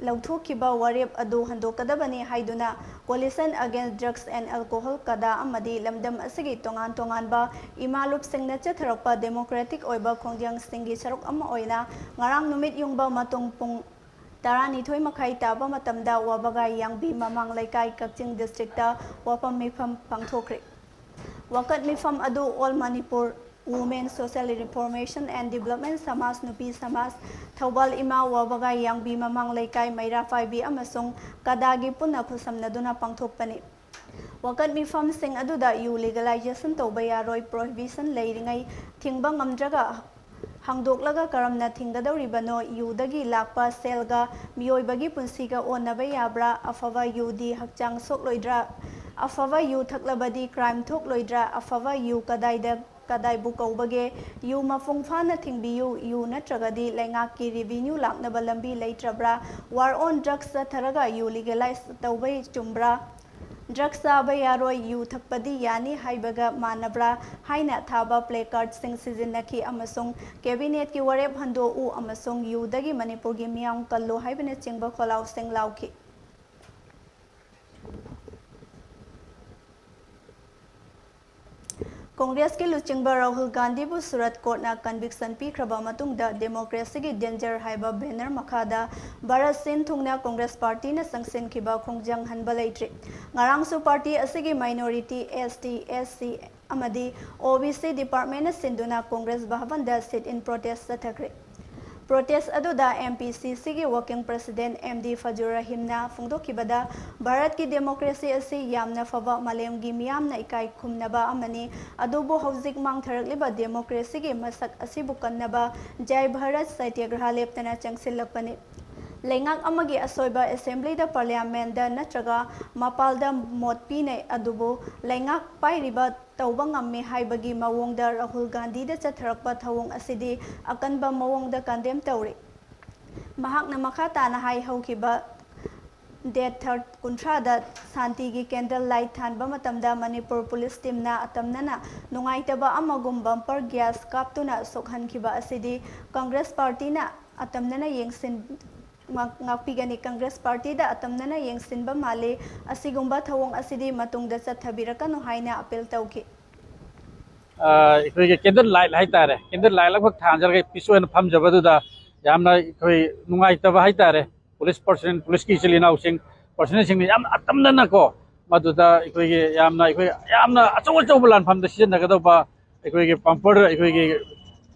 ꯂꯧꯊꯣꯛꯈꯤꯕ ꯋꯥꯔꯦꯞ ꯑꯗꯨ ꯍꯟꯗꯣꯛꯀꯗꯕꯅꯤ ꯍꯥꯏꯗꯨꯅ Coalition Against Drugs and Alcohol, ꯀꯗꯥ, ꯑꯃꯗꯤ ꯂꯝꯗꯝ ꯑꯁꯤꯒꯤ ꯇꯣꯉꯥꯟ ꯇꯣꯉꯥꯟꯕ ꯏꯃꯥ ꯂꯨꯞꯁꯤꯡꯅ ꯆꯠꯊꯔꯛꯄ democratic ꯑꯣꯏꯕ ꯈꯣꯡꯖꯪꯁꯤꯡꯒꯤ ꯁꯔꯨꯛ ꯑꯃ ꯑꯣꯏꯅ ꯉꯔꯥꯡ ꯅꯨꯃꯤꯠ ꯌꯨꯡꯕ ꯃꯇꯨꯡ ꯄꯨꯡ ꯇꯔꯥꯅꯤꯊꯣꯏ ꯃꯈꯥꯏ ꯇꯥꯕ ꯃꯇꯝꯗ ꯋꯥꯕꯒꯥꯏ ꯌꯥꯡꯕꯤ ꯃꯃꯥꯡ ꯂꯩꯀꯥꯏ, ꯀꯛꯆꯤꯡ districtꯇ ꯋꯥꯐꯝ ꯃꯤꯐꯝ ꯄꯥꯡꯊꯣꯛꯈ꯭ꯔꯦ꯫ ꯋꯥꯀꯠ ꯃꯤꯐꯝ ꯑꯗꯨ All Manipur Women Social Reformation and Development ꯁꯃꯥꯖ, ꯅꯨꯄꯤ ꯁꯃꯥꯖ, ꯊꯧꯕꯥꯜ ꯏꯃꯥ ꯋꯥꯕꯒꯥꯏ ꯌꯥꯡꯕꯤ ꯃꯃꯥꯡ ꯂꯩꯀꯥꯏ, ꯃꯩꯔꯥ ꯄꯥꯏꯕꯤ ꯑꯃꯁꯨꯡ ꯀꯗꯥꯒꯤ ꯄꯨꯟꯅ ꯈꯨꯠꯁꯝꯅꯗꯨꯅ ꯄꯥꯡꯊꯣꯛꯄꯅꯤ꯫ ꯋꯥꯀꯠ ꯃꯤꯐꯝꯁꯤꯡ ꯑꯗꯨꯗ ꯌꯨ legalization ꯇꯧꯕ ꯌꯥꯔꯣꯏ, prohibition ꯂꯩꯔꯤꯉꯩ ꯊꯤꯡꯕ ꯉꯝꯗ꯭ꯔꯒ ꯍꯥꯡꯗꯣꯛꯂꯒ ꯀꯔꯝꯅ ꯊꯤꯡꯒꯗꯧꯔꯤꯕꯅꯣ? ꯌꯨꯗꯒꯤ ꯂꯥꯛꯄ ꯁꯦꯜꯒ ꯃꯤꯑꯣꯏꯕꯒꯤ ꯄꯨꯟꯁꯤꯒ ꯑꯣꯟꯅꯕ ꯌꯥꯕ꯭ꯔꯥ? ꯑꯐꯕ ꯌꯨꯗꯤ ꯍꯛꯆꯥꯡ ꯁꯣꯛꯂꯣꯏꯗ꯭ꯔꯥ? ꯑꯐꯕ ꯌꯨ ꯊꯛꯂꯕꯗꯤ crime ꯊꯣꯛꯂꯣꯏꯗ꯭ꯔꯥ? ꯑꯐꯕ ꯌꯨ ꯀꯗꯥꯏꯗ, ꯀꯗꯥꯏꯕꯨ ꯀꯧꯕꯒꯦ? ꯌꯨ ꯃꯄꯨꯡ ꯐꯥꯅ ꯊꯤꯡꯕꯤꯌꯨ꯫ ꯌꯨ ꯅꯠꯇ꯭ꯔꯒꯗꯤ ꯂꯩꯉꯥꯛꯀꯤ revenue ꯂꯥꯛꯅꯕ ꯂꯝꯕꯤ ꯂꯩꯇ꯭ꯔꯕ꯭ꯔꯥ? War on drugs ꯆꯠꯊꯔꯒ ꯌꯨ legalize ꯇꯧꯕꯩ ꯆꯨꯝꯕ꯭ꯔꯥ? Drugs ꯆꯥꯕ ꯌꯥꯔꯣꯏ, ꯌꯨ ꯊꯛꯄꯗꯤ ꯌꯥꯅꯤ ꯍꯥꯏꯕꯒ ꯃꯥꯟꯅꯕ꯭ꯔꯥ ꯍꯥꯏꯅ ꯊꯥꯕ placardꯁꯤꯡ ꯁꯤꯖꯤꯟꯅꯈꯤ ꯑꯃꯁꯨꯡ Cabinetꯀꯤ ꯋꯥꯔꯦꯞ ꯍꯟꯗꯣꯛꯎ ꯑꯃꯁꯨꯡ ꯌꯨꯗꯒꯤ ꯃꯅꯤꯄꯨꯔꯒꯤ ꯃꯤꯌꯥꯝ ꯀꯜꯂꯨ ꯍꯥꯏꯕꯅꯆꯤꯡꯕ ꯈꯣꯜꯂꯥꯎꯁꯤꯡ ꯂꯥꯎꯈꯤ꯫ ꯀꯣꯡꯒ꯭ꯔꯦꯁꯀꯤ ꯂꯨꯆꯤꯡꯕ ꯔꯥꯍꯨꯜ ꯒꯥꯟꯙꯤꯕꯨ ꯁꯨꯔꯠ courtꯅ conviction ꯄꯤꯈ꯭ꯔꯕ ꯃꯇꯨꯡꯗ Democracyꯒꯤ Danger ꯍꯥꯏꯕ banner ꯃꯈꯥꯗ ꯚꯥꯔꯠ ꯁꯤꯟ ꯊꯨꯡꯅ ꯀꯣꯡꯒ꯭ꯔꯦꯁ ꯄꯥꯔꯇꯤꯅ ꯆꯪꯁꯤꯟꯈꯤꯕ ꯈꯣꯡꯖꯪ ꯍꯟꯕ ꯂꯩꯇ꯭ꯔꯤ꯫ ꯉꯔꯥꯡꯁꯨ ꯄꯥꯔꯇꯤ ꯑꯁꯤꯒꯤ minority, ꯑꯦꯁ ꯇꯤ, ꯑꯦꯁ ꯁꯤ ꯑꯃꯗꯤ ꯑꯣ ꯕꯤ ꯁꯤ departmentꯅ ꯁꯤꯟꯗꯨꯅ ꯀꯣꯡꯒ꯭ꯔꯦꯁ ꯚꯕꯟꯗ sit-in protest ꯆꯠꯊꯈ꯭ꯔꯦ꯫ ꯄ꯭ꯔꯣꯇꯦꯁ ꯑꯗꯨꯗ ꯑꯦꯝ ꯄꯤ ꯁꯤ ꯁꯤꯒꯤ ꯋꯥꯔꯀꯤꯡ ꯄ꯭ꯔꯁꯤꯗꯦꯟꯠ ꯑꯦꯝ ꯗꯤ ꯐꯖꯨꯔ ꯔꯍꯤꯝꯅ ꯐꯣꯡꯗꯣꯛꯈꯤꯕꯗ, ꯚꯥꯔꯠꯀꯤ ꯗꯦꯃꯣꯀ꯭ꯔꯦꯁꯤ ꯑꯁꯤ ꯌꯥꯝꯅ ꯐꯕ, ꯃꯥꯂꯦꯝꯒꯤ ꯃꯤꯌꯥꯝꯅ ꯏꯀꯥꯏ ꯈꯨꯝꯅꯕ ꯑꯃꯅꯤ, ꯑꯗꯨꯕꯨ ꯍꯧꯖꯤꯛ ꯃꯥꯡꯊꯔꯛꯂꯤꯕ ꯗꯦꯃꯣꯀ꯭ꯔꯦꯁꯤꯒꯤ ꯃꯁꯛ ꯑꯁꯤꯕꯨ ꯀꯟꯅꯕ ꯖꯥꯏ ꯚꯥꯔꯠ ꯁꯇ꯭ꯌꯒ꯭ꯔꯍ ꯂꯦꯞꯇꯅ ꯆꯪꯁꯤꯜꯂꯛꯄꯅꯤ꯫ ꯂꯩꯉꯥꯛ ꯑꯃꯒꯤ ꯑꯁꯣꯏꯕ ꯑꯦꯁꯦꯝꯕ꯭ꯂꯤꯗ, ꯄꯥꯔꯂꯤꯌꯥꯃꯦꯟꯗ ꯅꯠꯇ꯭ꯔꯒ ꯃꯄꯥꯜꯗ ꯃꯣꯠ ꯄꯤꯅꯩ, ꯑꯗꯨꯕꯨ ꯂꯩꯉꯥꯛ ꯄꯥꯏꯔꯤꯕ ꯇꯧꯕ ꯉꯝꯃꯤ ꯍꯥꯏꯕꯒꯤ ꯃꯑꯣꯡꯗ ꯔꯥꯍꯨꯜ ꯒꯥꯟꯙꯤꯗ ꯆꯠꯊꯔꯛꯄ ꯊꯧꯑꯣꯡ ꯑꯁꯤꯗꯤ ꯑꯀꯟꯕ ꯃꯑꯣꯡꯗ ꯀꯟꯗꯦꯝ ꯇꯧꯔꯤ꯫ ꯃꯍꯥꯛꯅ ꯃꯈꯥ ꯇꯥꯅ ꯍꯥꯏ, ꯍꯧꯈꯤꯕ ꯗꯦꯠ ꯊꯥꯔꯠ ꯀꯨꯟꯊ꯭ꯔꯥꯗ ꯁꯥꯟꯇꯤꯒꯤ ꯀꯦꯟꯗꯜ ꯂꯥꯏꯠ ꯊꯥꯟꯕ ꯃꯇꯝꯗ ꯃꯅꯤꯄꯨꯔ ꯄꯨꯂꯤꯁ ꯇꯤꯝꯅ ꯑꯇꯝꯅꯅ ꯅꯨꯡꯉꯥꯏꯇꯕ ꯑꯃꯒꯨꯝ ꯕꯝꯄꯔ ꯒ꯭ꯌꯥꯁ ꯀꯥꯞꯇꯨꯅ ꯁꯣꯛꯍꯟꯈꯤꯕ ꯑꯁꯤꯗꯤ ꯀꯪꯒ꯭ꯔꯦꯁ ꯄꯥꯔꯇꯤꯅ ꯑꯇꯝꯅꯅ ꯌꯦꯡꯁꯤꯟ-, ꯉꯥꯛ-, ꯉꯥꯛꯄꯤꯒꯅꯤ꯫ ꯀꯪꯒ꯭ꯔꯦꯁ ꯄꯥꯔꯇꯤꯗ ꯑꯇꯝꯅꯅ ꯌꯦꯡꯁꯤꯟꯕ ꯃꯥꯜꯂꯤ꯫ ꯑꯁꯤꯒꯨꯝꯕ ꯊꯧꯑꯣꯡ ꯑꯁꯤꯗꯤ ꯃꯇꯨꯡꯗ ꯆꯠꯊꯕꯤꯔꯛꯀꯅꯨ ꯍꯥꯏꯅ ꯑꯄꯤꯜ ꯇꯧꯈꯤ꯫ ꯑ, ꯑꯩꯈꯣꯏꯒꯤ ꯀꯦꯟꯗꯜ ꯂꯥꯏꯠ ꯍꯥꯏꯇꯥꯔꯦ, ꯀꯦꯟꯗꯜ ꯂꯥꯏꯠ ꯑꯃꯈꯛ ꯊꯥꯟꯖꯔꯒ ꯄꯤꯁ ꯑꯣꯏꯅ ꯐꯝꯖꯕꯗꯨꯗ ꯌꯥꯝꯅ ꯑꯩꯈꯣꯏ ꯅꯨꯡꯉꯥꯏꯇꯕ ꯍꯥꯏꯇꯥꯔꯦ꯫ ꯄꯨꯂꯤꯁ ꯄꯔꯁꯣꯅꯦꯜ, ꯄꯨꯂꯤꯁꯀꯤ ꯏꯆꯤꯜ ꯏꯅꯥꯎꯁꯤꯡ, ꯄꯔꯁꯣꯅꯦꯜꯁꯤꯡꯅ ꯌꯥꯝꯅ ꯑꯇꯝꯅꯅꯀꯣ, ꯃꯗꯨꯗ ꯑꯩꯈꯣꯏꯒꯤ ꯌꯥꯝꯅ, ꯑꯩꯈꯣꯏ ꯌꯥꯝꯅ ꯑꯆꯧ ꯑꯆꯧꯕ ꯂꯥꯟꯐꯝꯗ ꯁꯤꯖꯤꯟꯅꯒꯗꯧꯕ ꯑꯩꯈꯣꯏꯒꯤ ꯄꯝꯄꯔ, ꯑꯩꯈꯣꯏꯒꯤ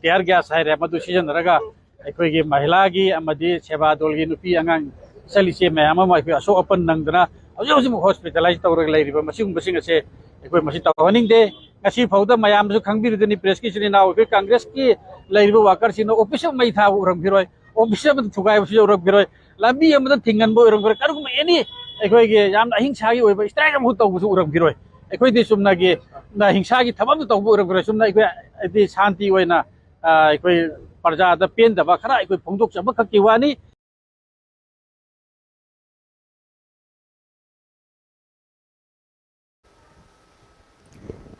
ꯇꯤꯌꯥꯔ ꯒ꯭ꯌꯥꯁ ꯍꯥꯏꯔꯦ, ꯃꯗꯨ ꯁꯤꯖꯤꯟꯅꯔꯒ ꯑꯩꯈꯣꯏꯒꯤ ꯃꯍꯤꯂꯥꯒꯤ ꯑꯃꯗꯤ ꯁꯦꯕꯥ ꯗꯣꯜꯒꯤ ꯅꯨꯄꯤ ꯑꯉꯥꯡ, ꯏꯆꯜ ꯏꯆꯦ ꯃꯌꯥꯝ ꯑꯃ ꯑꯩꯈꯣꯏ ꯑꯁꯣꯛ ꯑꯄꯟ ꯅꯪꯗꯅ ꯍꯧꯖꯤꯛ ꯍꯧꯖꯤꯛꯃꯛ ꯍꯣꯁꯄꯤꯇꯥꯂꯥꯏꯖ ꯇꯧꯔꯒ ꯂꯩꯔꯤꯕ, ꯃꯁꯤꯒꯨꯝꯕꯁꯤꯡ ꯑꯁꯦ ꯑꯩꯈꯣꯏ ꯃꯁꯤ ꯇꯧꯍꯟꯅꯤꯡꯗꯦ꯫ ꯉꯁꯤ ꯐꯥꯎꯗ ꯃꯌꯥꯝꯁꯨ ꯈꯪꯕꯤꯔꯤꯗꯨꯅꯤ, ꯄ꯭ꯔꯦꯁꯀꯤ ꯏꯆꯤꯜ ꯏꯅꯥꯎ, ꯑꯩꯈꯣꯏ ꯀꯪꯒ꯭ꯔꯦꯁꯀꯤ ꯂꯩꯔꯤꯕ ꯋꯥꯀꯔꯁꯤꯡꯅ ꯑꯣꯐꯤꯁ ꯑꯃ ꯃꯩ ꯊꯥꯕ ꯎꯔꯝꯈꯤꯔꯣꯏ, ꯑꯣꯐꯤꯁ ꯑꯃꯗ ꯊꯨꯒꯥꯏꯕꯁꯨ ꯌꯧꯔꯝꯈꯤꯔꯣꯏ, ꯂꯝꯕꯤ ꯑꯃꯗ ꯊꯤꯡꯍꯟꯕ ꯑꯣꯏꯔꯝꯈꯤꯔꯣꯏ, ꯀꯔꯤꯒꯨꯝꯕ ꯑꯦꯅꯤ ꯑꯩꯈꯣꯏꯒꯤ ꯌꯥꯝꯅ ꯑꯍꯤꯡꯁꯥꯒꯤ ꯑꯣꯏꯕ ꯁ꯭ꯇ꯭ꯔꯥꯏꯛ ꯑꯃꯈꯛ ꯇꯧꯕꯁꯨ ꯎꯔꯝꯈꯤꯔꯣꯏ꯫ ꯑꯩꯈꯣꯏꯗꯤ ꯆꯨꯝꯅꯒꯤ ꯍꯤꯡꯁꯥꯒꯤ ꯊꯕꯛ ꯑꯃ ꯇꯧꯕ ꯎꯔꯝꯈꯤꯔꯣꯏ꯫ ꯆꯨꯝꯅ ꯑꯩꯈꯣꯏ ꯍꯥꯏꯗꯤ ꯁꯥꯟꯇꯤ ꯑꯣꯏꯅ, ꯑ, ꯑꯩꯈꯣꯏ ꯄ꯭ꯔꯖꯥꯗ ꯄꯦꯟꯗꯕ ꯈꯔ ꯑꯩꯈꯣꯏ ꯐꯣꯡꯗꯣꯛꯆꯕ ꯈꯛꯀꯤ ꯋꯥꯅꯤ꯫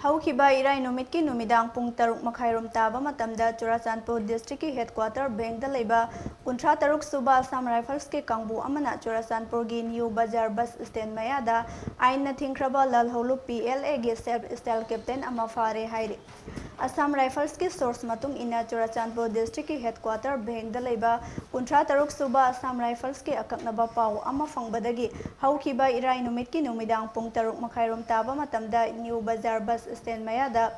ꯍꯧꯈꯤꯕ ꯏꯔꯥꯏ ꯅꯨꯃꯤꯠꯀꯤ ꯅꯨꯃꯤꯗꯥꯡ ꯄꯨꯡ ꯇꯔꯨꯛ ꯃꯈꯥꯏꯔꯣꯝ ꯇꯥꯕ ꯃꯇꯝꯗ ꯆꯨꯔꯥꯆꯥꯟꯄꯨꯔ ꯗꯤꯁꯇ꯭ꯔꯤꯛꯀꯤ ꯍꯦꯗꯀ꯭ꯋꯥꯇꯔ ꯕꯦꯡꯗ ꯂꯩꯕ ꯀꯨꯟꯊ꯭ꯔꯥ ꯇꯔꯨꯛ ꯁꯨꯕ ꯑꯁꯥꯝ ꯔꯥꯏꯐꯜꯁꯀꯤ ꯀꯥꯡꯕꯨ ꯑꯃꯅ ꯆꯨꯔꯥꯆꯥꯟꯄꯨꯔꯒꯤ ꯅ꯭ꯌꯨ ꯕꯖꯥꯔ ꯕꯁ ꯁ꯭ꯇꯦꯟ ꯃꯌꯥꯗ ꯑꯥꯏꯟꯅ ꯊꯤꯡꯈ꯭ꯔꯕ ꯂꯥꯜꯍꯧꯂꯨꯞ ꯄꯤ ꯑꯦꯜ ꯑꯦꯒꯤ ꯁꯦꯜꯐ ꯁ꯭ꯇꯥꯏꯜ ꯀꯦꯞꯇꯦꯟ ꯑꯃ ꯐꯥꯔꯦ ꯍꯥꯏꯔꯤ꯫ ꯑꯁꯥꯝ ꯔꯥꯏꯐꯜꯁꯀꯤ ꯁꯣꯔꯁ ꯃꯇꯨꯡ ꯏꯟꯅ, ꯆꯨꯔꯥꯆꯥꯟꯄꯨꯔ ꯗꯤꯁꯇ꯭ꯔꯤꯛꯀꯤ ꯍꯦꯗꯀ꯭ꯋꯥꯇꯔ ꯕꯦꯡꯗ ꯂꯩꯕ ꯀꯨꯟꯊ꯭ꯔꯥ ꯇꯔꯨꯛ ꯁꯨꯕ ꯑꯁꯥꯝ ꯔꯥꯏꯐꯜꯁꯀꯤ ꯑꯀꯛꯅꯕ ꯄꯥꯎ ꯑꯃ ꯐꯪꯕꯗꯒꯤ ꯍꯧꯈꯤꯕ ꯏꯔꯥꯏ ꯅꯨꯃꯤꯠꯀꯤ ꯅꯨꯃꯤꯗꯥꯡ ꯄꯨꯡ ꯇꯔꯨꯛ ꯃꯈꯥꯏꯔꯣꯝ ꯇꯥꯕ ꯃꯇꯝꯗ ꯅ꯭ꯌꯨ ꯕꯖꯥꯔ ꯕꯁ ꯁ꯭ꯇꯦꯟ ꯃꯌꯥꯗ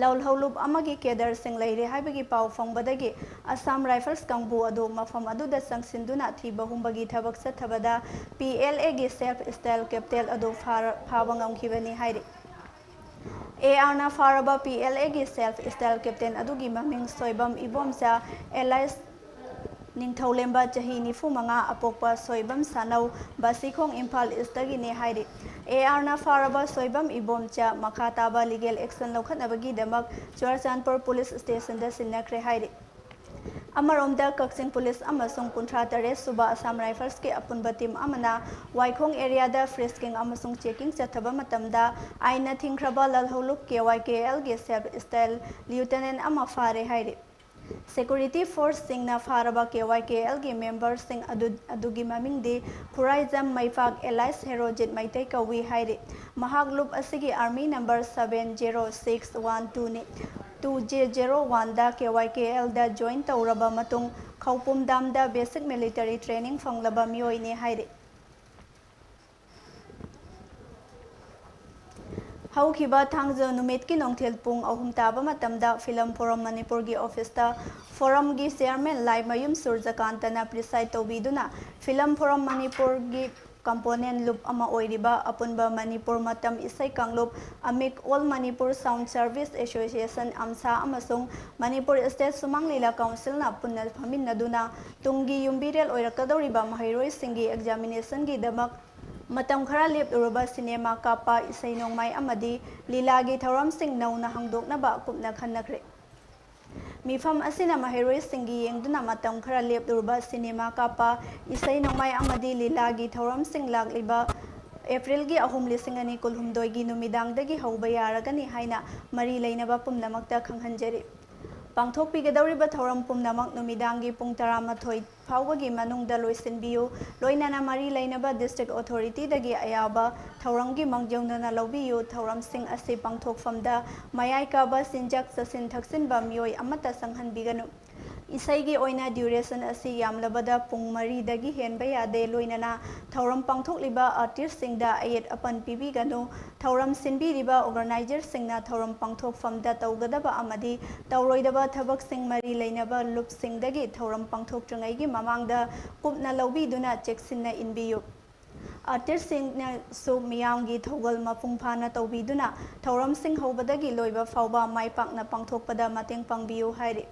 ꯂꯧꯍꯧꯂꯨꯞ ꯑꯃꯒꯤ ꯀꯦꯗꯔꯁꯤꯡ ꯂꯩꯔꯦ ꯍꯥꯏꯕꯒꯤ ꯄꯥꯎ ꯐꯪꯕꯗꯒꯤ ꯑꯁꯥꯝ ꯔꯥꯏꯐꯜꯁ ꯀꯥꯡꯕꯨ ꯑꯗꯨ ꯃꯐꯝ ꯑꯗꯨꯗ ꯆꯪꯁꯤꯟꯗꯨꯅ ꯊꯤꯕ ꯍꯨꯝꯕꯒꯤ ꯊꯕꯛ ꯆꯠꯊꯕꯗ ꯄꯤ ꯑꯦꯜ ꯑꯦꯒꯤ ꯁꯦꯜꯐ ꯁ꯭ꯇꯥꯏꯜ ꯀꯦꯞꯇꯦꯟ ꯑꯗꯨ ꯐꯥꯔ-, ꯐꯥꯕ ꯉꯝꯈꯤꯕꯅꯤ ꯍꯥꯏꯔꯤ꯫ ꯑꯦ ꯑꯥꯔꯅ ꯐꯥꯔꯕ ꯄꯤ ꯑꯦꯜ ꯑꯦꯒꯤ ꯁꯦꯜꯐ ꯁ꯭ꯇꯥꯏꯜ ꯀꯦꯞꯇꯦꯟ ꯑꯗꯨꯒꯤ ꯃꯃꯤꯡ ꯁꯣꯏꯕꯝ ꯏꯕꯣꯝꯆꯥ, ꯑꯦꯂꯥꯏꯁ ꯅꯤꯡꯊꯧꯂꯦꯝꯕ, ꯆꯍꯤ ꯅꯤꯐꯨ ꯃꯉꯥ, ꯑꯄꯣꯛꯄ ꯁꯣꯏꯕꯝ ꯁꯥꯅꯧ, ꯕꯥꯁꯤꯈꯣꯡ, ꯏꯝꯐꯥꯜ ꯏꯁꯇꯒꯤꯅꯤ ꯍꯥꯏꯔꯤ꯫ ꯑꯦ ꯑꯥꯔꯅ ꯐꯥꯔꯕ ꯁꯣꯏꯕꯝ ꯏꯕꯣꯝꯆꯥ ꯃꯈꯥ ꯇꯥꯕ ꯂꯤꯒꯦꯜ ꯑꯦꯛꯁꯟ ꯂꯧꯈꯠꯅꯕꯒꯤꯗꯃꯛ ꯆꯨꯔꯆꯥꯟꯄꯨꯔ ꯄꯨꯂꯤꯁ ꯁ꯭ꯇꯦꯁꯟꯗ ꯁꯤꯟꯅꯈ꯭ꯔꯦ ꯍꯥꯏꯔꯤ꯫ ꯑꯃꯔꯣꯝꯗ ꯀꯛꯆꯤꯡ ꯄꯨꯂꯤꯁ ꯑꯃꯁꯨꯡ ꯀꯨꯟꯊ꯭ꯔꯥ ꯇꯔꯦꯠ ꯁꯨꯕ ꯑꯁꯥꯝ ꯔꯥꯏꯐꯜꯁꯀꯤ ꯑꯄꯨꯟꯕ ꯇꯤꯝ ꯑꯃꯅ ꯋꯥꯏꯈꯣꯡ ꯑꯦꯔꯤꯌꯥꯗ ꯐ꯭ꯔꯤꯁꯀꯤꯡ ꯑꯃꯁꯨꯡ ꯆꯦꯀꯤꯡ ꯆꯠꯊꯕ ꯃꯇꯝꯗ ꯑꯥꯏꯟꯅ ꯊꯤꯡꯈ꯭ꯔꯕ ꯂꯜꯍꯧꯂꯨꯞ ꯀꯦ ꯋꯥꯏ ꯀꯦ ꯑꯦꯜꯒꯤ ꯁꯦꯜꯐ ꯁ꯭ꯇꯥꯏꯜ ꯂꯤꯌꯨꯇꯦꯅꯦꯟ ꯑꯃ ꯐꯥꯔꯦ ꯍꯥꯏꯔꯤ꯫ ꯁꯦꯀꯨꯔꯤꯇꯤ ꯐꯣꯔꯁꯁꯤꯡꯅ ꯐꯥꯔꯕ ꯀꯦ ꯋꯥꯏ ꯀꯦ ꯑꯦꯜꯒꯤ ꯃꯦꯝꯕꯔꯁꯤꯡ ꯑꯗꯨ, ꯑꯗꯨꯒꯤ ꯃꯃꯤꯡꯗꯤ ꯈꯨꯔꯥꯏꯖꯝ ꯃꯩꯄꯥꯛ ꯑꯦꯂꯥꯏꯁ ꯍꯦꯔꯣꯖꯤꯠ ꯃꯩꯇꯩ ꯀꯧꯏ ꯍꯥꯏꯔꯤ꯫ ꯃꯍꯥꯛ ꯂꯨꯞ ꯑꯁꯤꯒꯤ army number seven zero six one ꯇꯨꯅꯤ꯫ ꯇꯨ ꯖꯦ ꯖꯦꯔꯣ ꯋꯥꯟꯗ ꯀꯦ ꯋꯥꯏ ꯀꯦ ꯑꯦꯜꯗ ꯖꯣꯏꯟ ꯇꯧꯔꯕ ꯃꯇꯨꯡ ꯈꯧꯄꯨꯝꯗꯥꯝꯗ ꯕꯦꯁꯤꯛ ꯃꯤꯂꯤꯇꯔꯤ ꯇ꯭ꯔꯦꯅꯤꯡ ꯐꯪꯂꯕ ꯃꯤꯑꯣꯏꯅꯤ ꯍꯥꯏꯔꯤ꯫ ꯍꯧꯈꯤꯕ ꯊꯥꯡꯖ ꯅꯨꯃꯤꯠꯀꯤ ꯅꯨꯡꯊꯤꯜ ꯄꯨꯡ ꯑꯍꯨꯝ ꯇꯥꯕ ꯃꯇꯝꯗ ꯐꯤꯂꯝ ꯐꯣꯔꯝ ꯃꯅꯤꯄꯨꯔꯒꯤ ꯑꯣꯐꯤꯁꯇ ꯐꯣꯔꯝꯒꯤ ꯆꯤꯌꯔꯃꯦꯟ ꯂꯥꯏꯃꯌꯨꯝ ꯁꯨꯔꯖꯀꯥꯟꯇꯅ ꯄ꯭ꯔꯤꯁꯥꯏꯗ ꯇꯧꯕꯤꯗꯨꯅ ꯐꯤꯂꯝ ꯐꯣꯔꯝ ꯃꯅꯤꯄꯨꯔꯒꯤ ꯀꯝꯄꯣꯅꯦꯟ ꯂꯨꯞ ꯑꯃ ꯑꯣꯏꯔꯤꯕ ꯑꯄꯨꯟꯕ ꯃꯅꯤꯄꯨꯔ ꯃꯇꯝ ꯏꯁꯩ ꯀꯥꯡꯂꯨꯞ ꯑꯃꯤꯛ all Manipur sound service association, ꯑꯝꯁꯥ, ꯑꯃꯁꯨꯡ ꯃꯅꯤꯄꯨꯔ ꯁ꯭ꯇꯦꯠ ꯁꯨꯃꯥꯡ ꯂꯤꯂꯥ ꯀꯥꯎꯟꯁꯤꯜꯅ ꯄꯨꯟꯅ ꯐꯝꯃꯤꯟꯅꯗꯨꯅ ꯇꯨꯡꯒꯤ ꯌꯨꯝꯕꯤꯔꯦꯜ ꯑꯣꯏꯔꯛꯀꯗꯧꯔꯤꯕ ꯃꯍꯩꯔꯣꯏꯁꯤꯡꯒꯤ ꯑꯦꯛꯖꯥꯃꯤꯅꯦꯁꯟꯒꯤꯗꯃꯛ ꯃꯇꯝ ꯈꯔ ꯂꯦꯞꯂꯨꯔꯕ ꯁꯤꯅꯦꯃꯥ ꯀꯥꯞꯄ, ꯏꯁꯩ ꯅꯣꯡꯃꯥꯏ ꯑꯃꯗꯤ ꯂꯤꯂꯥꯒꯤ ꯊꯧꯔꯝꯁꯤꯡ ꯅꯧꯅ ꯍꯥꯡꯗꯣꯛꯅꯕ ꯀꯨꯞꯅ ꯈꯟꯅꯈ꯭ꯔꯦ꯫ ꯃꯤꯐꯝ ꯑꯁꯤꯅ ꯃꯍꯩꯔꯣꯏꯁꯤꯡꯒꯤ ꯌꯦꯡꯗꯨꯅ ꯃꯇꯝ ꯈꯔ ꯂꯦꯞꯂꯨꯔꯕ ꯁꯤꯅꯦꯃꯥ ꯀꯥꯞꯄ, ꯏꯁꯩ ꯅꯣꯡꯃꯥꯏ ꯑꯃꯗꯤ ꯂꯤꯂꯥꯒꯤ ꯊꯧꯔꯝꯁꯤꯡ ꯂꯥꯛꯂꯤꯕ ꯑꯦꯄ꯭ꯔꯤꯜꯒꯤ ꯑꯍꯨꯝ, ꯂꯤꯁꯤꯡ ꯑꯅꯤ ꯀꯨꯟꯍꯨꯝꯗꯣꯏꯒꯤ ꯅꯨꯃꯤꯗꯥꯡꯗꯒꯤ ꯍꯧꯕ ꯌꯥꯔꯒꯅꯤ ꯍꯥꯏꯅ ꯃꯔꯤ ꯂꯩꯅꯕ ꯄꯨꯝꯅꯃꯛꯇ ꯈꯪꯍꯟꯖꯔꯤ꯫ ꯄꯥꯡꯊꯣꯛꯄꯤꯒꯗꯧꯔꯤꯕ ꯊꯧꯔꯝ ꯄꯨꯝꯅꯃꯛ ꯅꯨꯃꯤꯗꯥꯡꯒꯤ ꯄꯨꯡ ꯇꯔꯥꯃꯥꯊꯣꯏ ꯐꯥꯎꯕꯒꯤ ꯃꯅꯨꯡꯗ ꯂꯣꯏꯁꯤꯟꯕꯤꯌꯨ꯫ ꯂꯣꯏꯅꯅ ꯃꯔꯤ ꯂꯩꯅꯕ ꯗꯤꯁꯇ꯭ꯔꯤꯛ ꯑꯣꯊꯣꯔꯤꯇꯤꯗꯒꯤ ꯑꯌꯥꯕ ꯊꯧꯔꯝꯒꯤ ꯃꯥꯡꯖꯧꯅꯅ ꯂꯧꯕꯤꯌꯨ꯫ ꯊꯧꯔꯝꯁꯤꯡ ꯑꯁꯤ ꯄꯥꯡꯊꯣꯛꯐꯝꯗ ꯃꯌꯥꯏ ꯀꯥꯕ ꯆꯤꯟꯖꯥꯛ ꯆꯥꯁꯤꯟ ꯊꯛꯆꯤꯟꯕ ꯃꯤꯑꯣꯏ ꯑꯃꯠꯇ ꯆꯪꯍꯟꯕꯤꯒꯅꯨ꯫ ꯏꯁꯩꯒꯤ ꯑꯣꯏꯅ duration ꯑꯁꯤ ꯌꯥꯝꯂꯕꯗ ꯄꯨꯡ ꯃꯔꯤꯗꯒꯤ ꯍꯦꯟꯕ ꯌꯥꯗꯦ꯫ ꯂꯣꯏꯅꯅ ꯊꯧꯔꯝ ꯄꯥꯡꯊꯣꯛꯂꯤꯕ artistꯁꯤꯡꯗ ꯑꯌꯦꯠ ꯑꯄꯟ ꯄꯤꯕꯤꯒꯅꯨ꯫ ꯊꯧꯔꯝ ꯁꯤꯟꯕꯤꯔꯤꯕ organizerꯁꯤꯡꯅ ꯊꯧꯔꯝ ꯄꯥꯡꯊꯣꯛꯐꯝꯗ ꯇꯧꯒꯗꯕ ꯑꯃꯗꯤ ꯇꯧꯔꯣꯏꯗꯕ ꯊꯕꯛꯁꯤꯡ ꯃꯔꯤ ꯂꯩꯅꯕ ꯂꯨꯞꯁꯤꯡꯗꯒꯤ ꯊꯧꯔꯝ ꯄꯥꯡꯊꯣꯛꯇ꯭ꯔꯤꯉꯩꯒꯤ ꯃꯃꯥꯡꯗ ꯀꯨꯞꯅ ꯂꯧꯕꯤꯗꯨꯅ ꯆꯦꯛꯁꯤꯟꯅ ꯏꯟꯕꯤꯌꯨ꯫ Artistꯁꯤꯡꯅꯁꯨ ꯃꯤꯌꯥꯝꯒꯤ ꯊꯧꯒꯜ ꯃꯄꯨꯡ ꯐꯥꯅ ꯇꯧꯕꯤꯗꯨꯅ ꯊꯧꯔꯝꯁꯤꯡ ꯍꯧꯕꯗꯒꯤ ꯂꯣꯏꯕ ꯐꯥꯎꯕ ꯃꯥꯏ ꯄꯥꯛꯅ ꯄꯥꯡꯊꯣꯛꯄꯗ ꯃꯇꯦꯡ ꯄꯥꯡꯕꯤꯌꯨ ꯍꯥꯏꯔꯤ꯫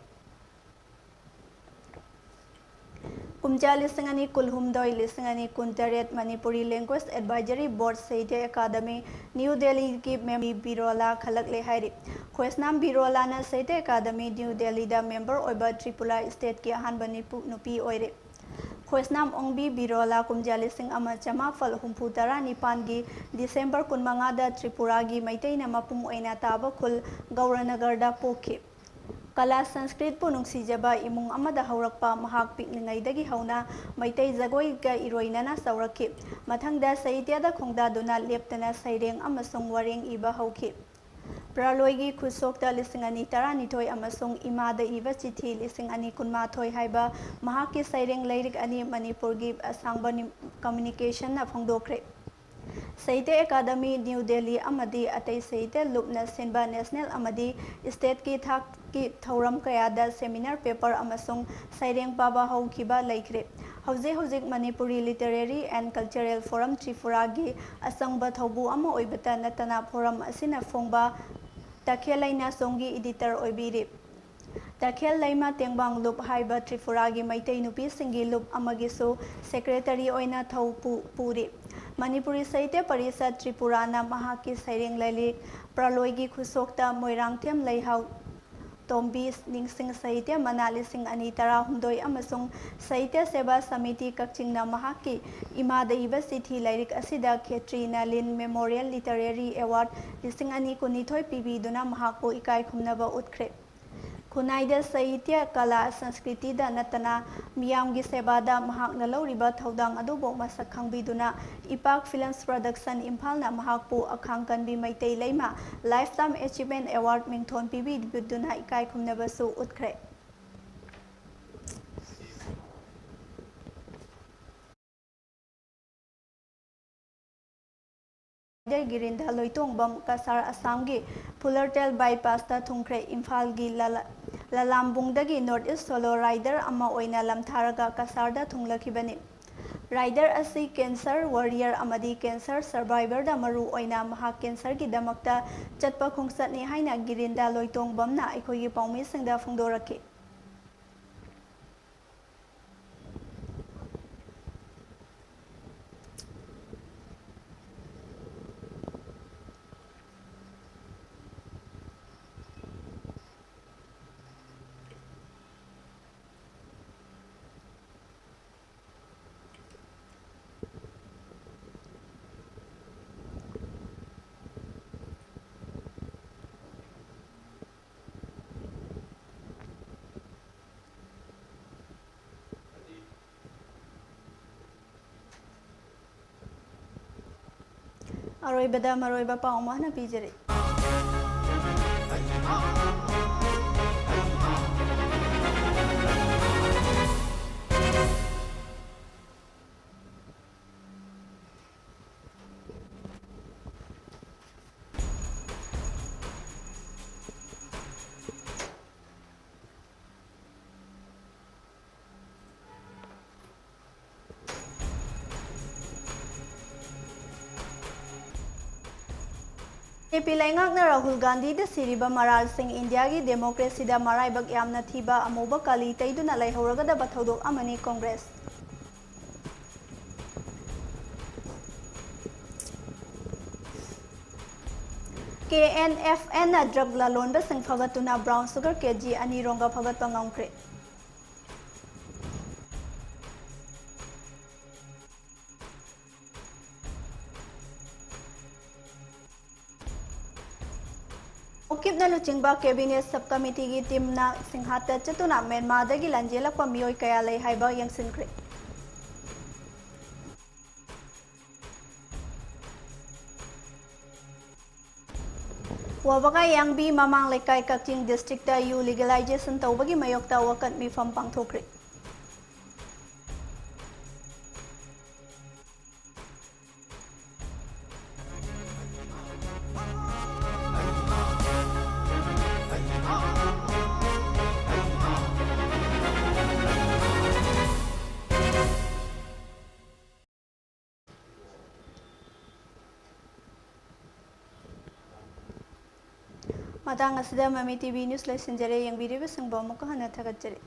ꯀꯨꯝꯖꯥ ꯂꯤꯁꯤꯡ ꯑꯅꯤ ꯀꯨꯟꯍꯨꯝꯗꯣꯏ ꯂꯤꯁꯤꯡ ꯑꯅꯤ ꯀꯨꯟꯇꯔꯦꯠ Manipuri Language Advisory Board Sahitya Academy, New Delhiꯒꯤ ꯃꯦꯝ ꯕꯤꯔꯣꯂꯥ ꯈꯜꯂꯛꯂꯦ ꯍꯥꯏꯔꯤ꯫ ꯈꯣꯏꯁꯅꯥꯝ ꯕꯤꯔꯣꯂꯥꯅ Sahitya Academy New Delhiꯗ member ꯑꯣꯏꯕ ꯇ꯭ꯔꯤꯄꯨꯔꯥ stateꯀꯤ ꯑꯍꯥꯟꯕ ꯅꯤꯄꯨ-, ꯅꯨꯄꯤ ꯑꯣꯏꯔꯦ꯫ ꯈꯣꯏꯁꯅꯥꯝ ꯑꯣꯡꯕꯤ ꯕꯤꯔꯣꯂꯥ ꯀꯨꯝꯖꯥ ꯂꯤꯁꯤꯡ ꯑꯃ ꯆꯃꯥꯄꯜ ꯍꯨꯝꯐꯨ ꯇꯔꯥ ꯅꯤꯄꯥꯟꯒꯤ December ꯀꯨꯟꯃꯉꯥꯗ ꯇ꯭ꯔꯤꯄꯨꯔꯥꯒꯤ ꯃꯩꯇꯩꯅ ꯃꯄꯨꯡ ꯑꯣꯏꯅ ꯇꯥꯕ ꯈꯨꯜ ꯒꯧꯔꯅꯒꯔꯗ ꯄꯣꯛꯈꯤ꯫ ꯀꯂꯥ ꯁꯪꯁꯀ꯭ꯔꯤꯠꯄꯨ ꯅꯨꯡꯁꯤꯖꯕ ꯏꯃꯨꯡ ꯑꯃꯗ ꯍꯧꯔꯛꯄ ꯃꯍꯥꯛ ꯄꯤꯛꯂꯤꯉꯩꯗꯒꯤ ꯍꯧꯅ ꯃꯩꯇꯩ ꯖꯒꯣꯏꯒ ꯏꯔꯣꯏꯅꯅ ꯆꯥꯎꯔꯛꯈꯤ꯫ ꯃꯊꯪꯗ ꯁꯥꯍꯤꯇ꯭ꯌꯗ ꯈꯣꯡꯗꯥꯗꯨꯅ ꯂꯦꯞꯇꯅ ꯁꯩꯔꯦꯡ ꯑꯃꯁꯨꯡ ꯋꯥꯔꯦꯡ ꯏꯕ ꯍꯧꯈꯤ꯫ ꯄ꯭ꯔꯂꯣꯏꯒꯤ ꯈꯨꯠꯁꯣꯛꯇ ꯂꯤꯁꯤꯡ ꯑꯅꯤ ꯇꯔꯥꯅꯤꯊꯣꯏ ꯑꯃꯁꯨꯡ ꯏꯃꯥꯗ ꯏꯕ ꯆꯤꯊꯤ ꯂꯤꯁꯤꯡ ꯑꯅꯤ ꯀꯨꯟꯃꯥꯊꯣꯏ ꯍꯥꯏꯕ ꯃꯍꯥꯛꯀꯤ ꯁꯩꯔꯦꯡ ꯂꯥꯏꯔꯤꯛ ꯑꯅꯤ ꯃꯅꯤꯄꯨꯔꯒꯤ ꯑꯁꯥꯡꯕ ꯅꯤ-, communicationꯅ ꯐꯣꯡꯗꯣꯛꯈ꯭ꯔꯦ꯫ ꯁꯥꯍꯤꯇ꯭ꯌ ꯑꯦꯀꯥꯗꯃꯤ, ꯅ꯭ꯌꯨ ꯗꯦꯜꯂꯤ ꯑꯃꯗꯤ ꯑꯇꯩ ꯁꯥꯍꯤꯇ꯭ꯌ ꯂꯨꯞꯅ ꯁꯤꯟꯕ national ꯑꯃꯗꯤ stateꯀꯤ ꯊꯥꯛꯀꯤ ꯊꯧꯔꯝ ꯀꯌꯥꯗ seminar paper ꯑꯃꯁꯨꯡ ꯁꯩꯔꯦꯡ ꯄꯥꯕ ꯍꯧꯈꯤꯕ ꯂꯩꯈ꯭ꯔꯦ꯫ ꯍꯧꯖꯤꯛ ꯍꯧꯖꯤꯛ Manipuri Literary and Cultural Forum ꯇ꯭ꯔꯤꯄꯨꯔꯥꯒꯤ ꯑꯆꯪꯕ ꯊꯧꯕꯨ ꯑꯃ ꯑꯣꯏꯕꯇ ꯅꯠꯇꯅ forum ꯑꯁꯤꯅ ꯐꯣꯡꯕ ꯇꯈꯦꯜ ꯂꯩꯃꯥ ꯁꯣꯡꯒꯤ editor ꯑꯣꯏꯕꯤꯔꯤ꯫ ꯇꯈꯦꯜ ꯂꯩꯃꯥ ꯇꯦꯡꯕꯥꯡ ꯂꯨꯞ ꯍꯥꯏꯕ ꯇ꯭ꯔꯤꯄꯨꯔꯥꯒꯤ ꯃꯩꯇꯩ ꯅꯨꯄꯤꯁꯤꯡꯒꯤ ꯂꯨꯞ ꯑꯃꯒꯤꯁꯨ secretary ꯑꯣꯏꯅ ꯊꯧ ꯄꯨ-, ꯄꯨꯔꯤ꯫ ꯃꯅꯤꯄꯨꯔꯤ ꯁꯥꯍꯤꯇ꯭ꯌ ꯄꯔꯤꯁꯠ ꯇ꯭ꯔꯤꯄꯨꯔꯥꯅ ꯃꯍꯥꯛꯀꯤ ꯁꯩꯔꯦꯡ ꯂꯥꯏꯔꯤꯛ ꯄ꯭ꯔꯂꯣꯏꯒꯤ ꯈꯨꯠꯁꯣꯛꯇ ꯃꯣꯏꯔꯥꯡꯊꯦꯝ ꯂꯩꯍꯥꯎ ꯇꯣꯝꯕꯤ ꯅꯤꯡꯁꯤꯡ ꯁꯥꯍꯤꯇ꯭ꯌ ꯃꯅꯥ ꯂꯤꯁꯤꯡ ꯑꯅꯤ ꯇꯔꯥꯍꯨꯝꯗꯣꯏ ꯑꯃꯁꯨꯡ ꯁꯥꯍꯤꯇ꯭ꯌ ꯁꯦꯕꯥ ꯁꯃꯤꯇꯤ ꯀꯛꯆꯤꯡꯅ ꯃꯍꯥꯛꯀꯤ ꯏꯃꯥꯗ ꯏꯕ ꯆꯤꯊꯤ ꯂꯥꯏꯔꯤꯛ ꯑꯁꯤꯗ ꯈꯦꯇ꯭ꯔꯤ ꯅꯂꯤꯟ Memorial Literary Award ꯂꯤꯁꯤꯡ ꯑꯅꯤ ꯀꯨꯟꯅꯤꯊꯣꯏ ꯄꯤꯕꯤꯗꯨꯅ ꯃꯍꯥꯛꯄꯨ ꯏꯀꯥꯏ ꯈꯨꯝꯅꯕ ꯎꯠꯈ꯭ꯔꯦ꯫ ꯈꯨꯟꯅꯥꯏꯗ ꯁꯥꯍꯤꯇ꯭ꯌ, ꯀꯂꯥ, ꯁꯪꯁꯀ꯭ꯔꯤꯇꯤꯗ ꯅꯠꯇꯅ ꯃꯤꯌꯥꯝꯒꯤ ꯁꯦꯕꯥꯗ ꯃꯍꯥꯛꯅ ꯂꯧꯔꯤꯕ ꯊꯧꯗꯥꯡ ꯑꯗꯨꯕꯨ ꯃꯁꯛ ꯈꯪꯕꯤꯗꯨꯅ ꯏꯄꯥꯛ Films Production ꯏꯝꯐꯥꯜꯅ ꯃꯍꯥꯛꯄꯨ ꯑꯈꯥꯡ ꯀꯟꯕꯤ ꯃꯩꯇꯩ ꯂꯩꯃ Lifetime Achievement Award ꯃꯤꯡꯊꯣꯟ ꯄꯤꯕꯤꯗꯨꯅ ꯏꯀꯥꯏ ꯈꯨꯝꯅꯕꯁꯨ ꯎꯠꯈ꯭ꯔꯦ꯫ ꯒꯤꯔꯤꯟꯗ ꯂꯣꯏꯇꯣꯡꯕꯝ ꯀꯁꯥꯔ ꯑꯁꯥꯝꯒꯤ ꯐꯨꯂꯔꯇꯦꯜ ꯕꯥꯏꯄꯥꯁꯇ ꯊꯨꯡꯈ꯭ꯔꯦ꯫ ꯏꯝꯐꯥꯜꯒꯤ ꯂꯂꯥ-, ꯂꯂꯥꯝꯕꯨꯡꯗꯒꯤ ꯅꯣꯔꯠ ꯏꯁ ꯁꯣꯂꯣ ꯔꯥꯏꯗꯔ ꯑꯃ ꯑꯣꯏꯅ ꯂꯝꯊꯥꯔꯒ ꯀꯁꯥꯔꯗ ꯊꯨꯡꯂꯈꯤꯕꯅꯤ꯫ ꯔꯥꯏꯗꯔ ꯑꯁꯤ ꯀꯦꯟꯁꯔ ꯋꯥꯔꯤꯌꯔ ꯑꯃꯗꯤ ꯀꯦꯟꯁꯔ ꯁꯔꯚꯥꯏꯚꯔꯗ ꯃꯔꯨ ꯑꯣꯏꯅ ꯃꯍꯥꯛ ꯀꯦꯟꯁꯔꯒꯤꯗꯃꯛꯇ ꯆꯠꯄ ꯈꯣꯡꯆꯠꯅꯤ ꯍꯥꯏꯅ ꯒꯤꯔꯤꯟꯗ ꯂꯣꯏꯇꯣꯡꯕꯝꯅ ꯑꯩꯈꯣꯏꯒꯤ ꯄꯥꯎꯃꯤꯁꯤꯡꯗ ꯐꯣꯡꯗꯣꯔꯛꯈꯤ꯫ ꯑꯔꯣꯏꯕꯗ ꯃꯔꯨꯑꯣꯏꯕ ꯄꯥꯎ ꯑꯃ ꯍꯥꯟꯅ ꯄꯤꯖꯔꯤ꯫ ꯕꯤ ꯖꯦ ꯄꯤ ꯂꯩꯉꯥꯛꯅ ꯔꯥꯍꯨꯜ ꯒꯥꯟꯙꯤꯗ ꯁꯤꯔꯤꯕ ꯃꯔꯥꯜꯁꯤꯡ ꯏꯟꯗꯤꯌꯥꯒꯤ ꯗꯦꯃꯣꯀ꯭ꯔꯦꯁꯤꯗ ꯃꯔꯥꯏꯕꯛ ꯌꯥꯝꯅ ꯊꯤꯕ ꯑꯃꯨꯕ ꯀꯥꯂꯤ ꯇꯩꯗꯨꯅ ꯂꯩꯍꯧꯔꯒꯗꯕ ꯊꯧꯗꯣꯛ ꯑꯃꯅꯤ꯫ ꯀꯣꯡꯒ꯭ꯔꯦꯁ꯫ ꯀꯦ ꯑꯦꯟ ꯑꯦꯐ ꯑꯦꯟꯅ ꯗ꯭ꯔꯒ ꯂꯂꯣꯟꯕꯁꯤꯡ ꯐꯒꯠꯇꯨꯅ ꯕ꯭ꯔꯥꯎꯟ ꯁꯨꯒꯔ ꯀꯦ ꯖꯤ ꯑꯅꯤ ꯔꯣꯝꯒ ꯐꯒꯠꯄ ꯉꯝꯈ꯭ꯔꯦ꯫ ꯑꯣꯀꯤꯞꯅ ꯂꯨꯆꯤꯡꯕ ꯀꯦꯕꯤꯅꯦꯠ ꯁꯕ ꯀꯃꯤꯇꯤꯒꯤ ꯇꯤꯝꯅ ꯁꯤꯡꯍꯥꯠꯇ ꯆꯠꯇꯨꯅ ꯃ꯭ꯌꯥꯟꯃꯥꯔꯗꯒꯤ ꯂꯥꯟꯖꯦꯜꯂꯛꯄ ꯃꯤꯑꯣꯏ ꯀꯌꯥ ꯂꯩ ꯍꯥꯏꯕ ꯌꯦꯡꯁꯤꯟꯈ꯭ꯔꯦ꯫ ꯋꯥꯕꯒꯥꯏ ꯌꯥꯡꯕꯤ ꯃꯃꯥꯡ ꯂꯩꯀꯥꯏ ꯀꯛꯆꯤꯡ ꯗꯤꯁꯇ꯭ꯔꯤꯛꯇ ꯌꯨ ꯂꯤꯒꯦꯂꯥꯏꯖꯦꯁꯟ ꯇꯧꯕꯒꯤ ꯃꯥꯌꯣꯛꯇ ꯋꯥꯀꯠ ꯃꯤꯐꯝ ꯄꯥꯡꯊꯣꯛꯈ꯭ꯔꯦ꯫ ꯃꯇꯥꯡ ꯑꯁꯤꯗ ꯃꯃꯤ ꯇꯤ ꯚꯤ ꯅ꯭ꯌꯨꯁ ꯂꯣꯏꯁꯤꯟꯖꯔꯦ꯫ ꯌꯦꯡꯕꯤꯔꯤꯕꯁꯤꯡꯕꯨ ꯑꯃꯨꯛꯀ ꯍꯟꯅ ꯊꯥꯒꯠꯆꯔꯤ꯫